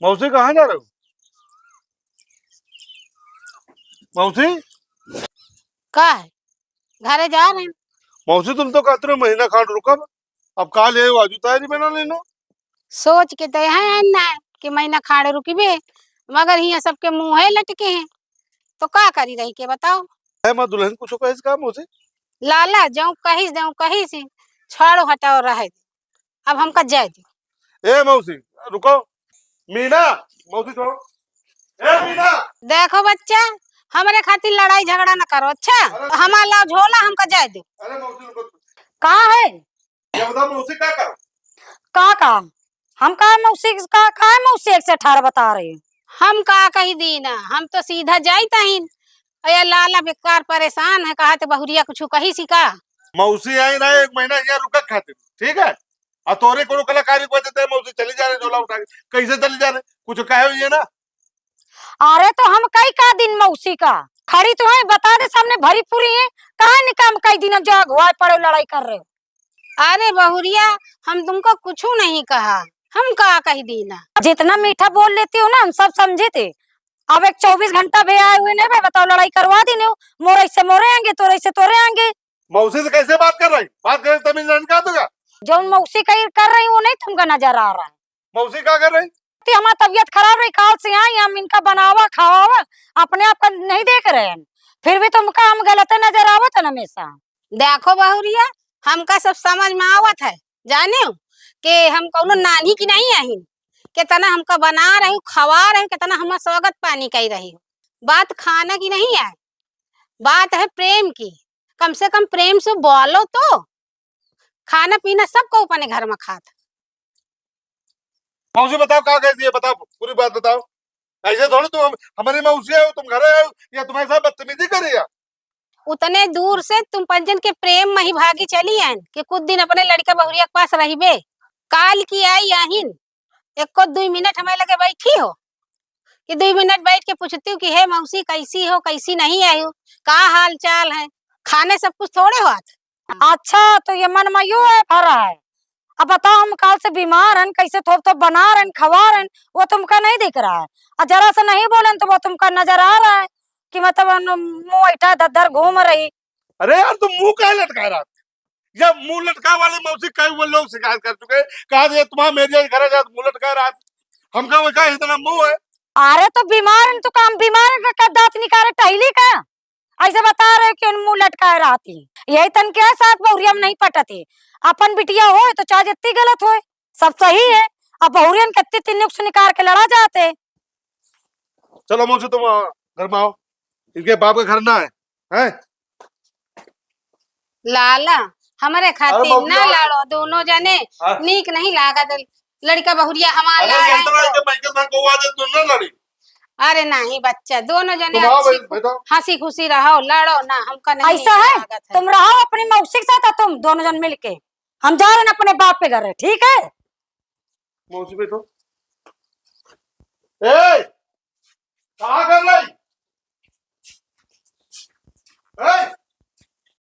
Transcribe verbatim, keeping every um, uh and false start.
मौसी, कहाँ जा रहे हो? मौसी? का है? घरे जा रहे हैं। मौसी, तुम तो कहते रहे महीना खाड़ रुकब, अब काल ये आजू तैयारी बना लेनो। सोच के तो यहाँ आइन ना कि महीना खाड़ रुकबे, मगर हियाँ सबके मुँहे लटके हैं, तो का करी रही के बताओ? है माँ दुल्हन कुछ कहे का मौसी? लाला, जऊँ कहिस, जऊँ कहिस, छोड़ो हटाओ रहे दे। अब हमका जाए दो। ए मौसी, रुको। मीना, मौसी छोड़ो। ए मीना। देखो बच्चा, हमरे खातिर लड़ाई झगड़ा न करो, अच्छा? अरे हमार लाओ झोला, हमका जाए दो। अरे मौसी रुको। का है? ये बताओ मौसी का का? का का? हम का मौसी का, का है मौसी एक से अठारह बता रही? हम का कही दीना, हम तो सीधा जाइत आइन। अरे लाला बेकार परेशान है, कहा ते बहुरिया कुछ कहिस का? मौसी आई ना एक महीना यहाँ रुका खातिर, ठीक है? आ तोरे कोनो कलाकारी की वजह से मौसी चली जा रहे झोला उठा के। कैसे चली जा रहे? कुछ कहे हुई है ना? अरे तो हम कई का दिन मौसी का खड़ी तो है, बता दे सामने भरी पूरी है, काहे निकाम कई दिन जो अगुवाए पड़े लड़ाई कर रहे हो? अरे बहुरिया, हम तुमको कुछ नहीं कहा, हम का कही दीना। जितना मीठा बोल लेती हो ना, हम सब समझे थे। अब एक चौबीस घंटा भी आए हुए नहीं बे, बताओ लड़ाई करवा दी नहीं, मोरे से मोरे आएंगे, तोरे से तोरे आएंगे। मौसी से कैसे बात कर रही? बात करे तमीज नहीं का तुझे? जो मौसी कही कर रही वो नहीं तुमका नजर आ रहा है। मौसी का कर रही? ती हमार तबियत खराब रही, काल से आई, हम इनका बनावा, खवावा, अपने आप का नहीं देख रहे हैं, फिर भी तुमका हम गलते नजर आवत है हमेशा। देखो बहुरिया, हमका सब समझ में आवत है, जाने हो कि हम कौनो नानी की नहीं आहिन, कितना हमका बना रही, खवा रही, कितना हमार स्वागत पानी कई रही। बात खाना की नहीं है, बात है प्रेम की। कम से कम प्रेम से बोलो तो। खाना पीना सबको अपने घर में खात। मौसी बताओ का कह दिए, बताओ, पूरी बात बताओ। ऐसे थोड़ी तुम हम, हमारी मौसी हो, तुम घर आए हो या तुम्हारे साथ बदतमीजी करी है? उतने दूर से तुम पंजन के प्रेम में ही भागी चली आइन कि कुछ दिन अपने लड़का बहुरिया के पास रहिबे। काल की आई आहिन, एको दुई मिनट हमारे लगे बैठी हो कि दुई मिनट बैठ के पूछती हूँ कि हे मौसी कैसी हो, कैसी नहीं आई हो, का हाल चाल है? खाने सब कुछ थोड़े हो आत। अच्छा, तो ये मन में यो है भरा है। अब बताओ, हम काल से बीमार हन, कैसे थोप थोप बना रहन, खवा रहन, वो तुमका नहीं दिख रहा है। और जरा सा नहीं बोलन तो वो तुमका नजर आ रहा है कि मतलब उन मुंह ऐठा दद्दर घूम रही। अरे यार, तुम मुंह काहे लटका रहा? या मुंह लटका वाले मौसी कई वो लोग शिकायत कर चुके हैं, कहा ये तुम्हारा मेरे घर जा मुंह लटका रहा, हमका वो का इतना मुंह है? अरे तो बीमार हन तो काम बीमार का, का दांत निकाले टहली का? ऐसे बता रहे कि उन मुंह लटकाए रहती। यही तन के है सास बहुरिया में नहीं पटती। अपन बिटिया होए तो चाहे जितनी गलत होए, सब सही है। अब बहुरियन के इतनी नुक्स निकाल के लड़ा जाते। चलो मौसी, तुम, अ, घर में आओ। इनके बाप का घर ना है, हैं? लाला, हमरे अरे खातिर मौसी, ना आओ। लड़ो, दोनों जने हाँ। नीक नहीं लागत। लड़का बहुरिया हमार अरे लाए यही तो तो। लड़के माइकल भाई को आवाज है, दोनों लड़ी। अरे नहीं बच्चा, दोनों जने तुम आओ अच्छी भाई, बैठो। हंसी खुशी रहो, लड़ो ना, हमका नहीं ऐसा है? लागत है। तुम रहो अपनी मौसी के साथ, तुम दोनों जन मिलके। हम जा रहे हैं अपने बाप के घर, ठीक है? मौसी बैठो। ए, कहाँ कर रही? ए,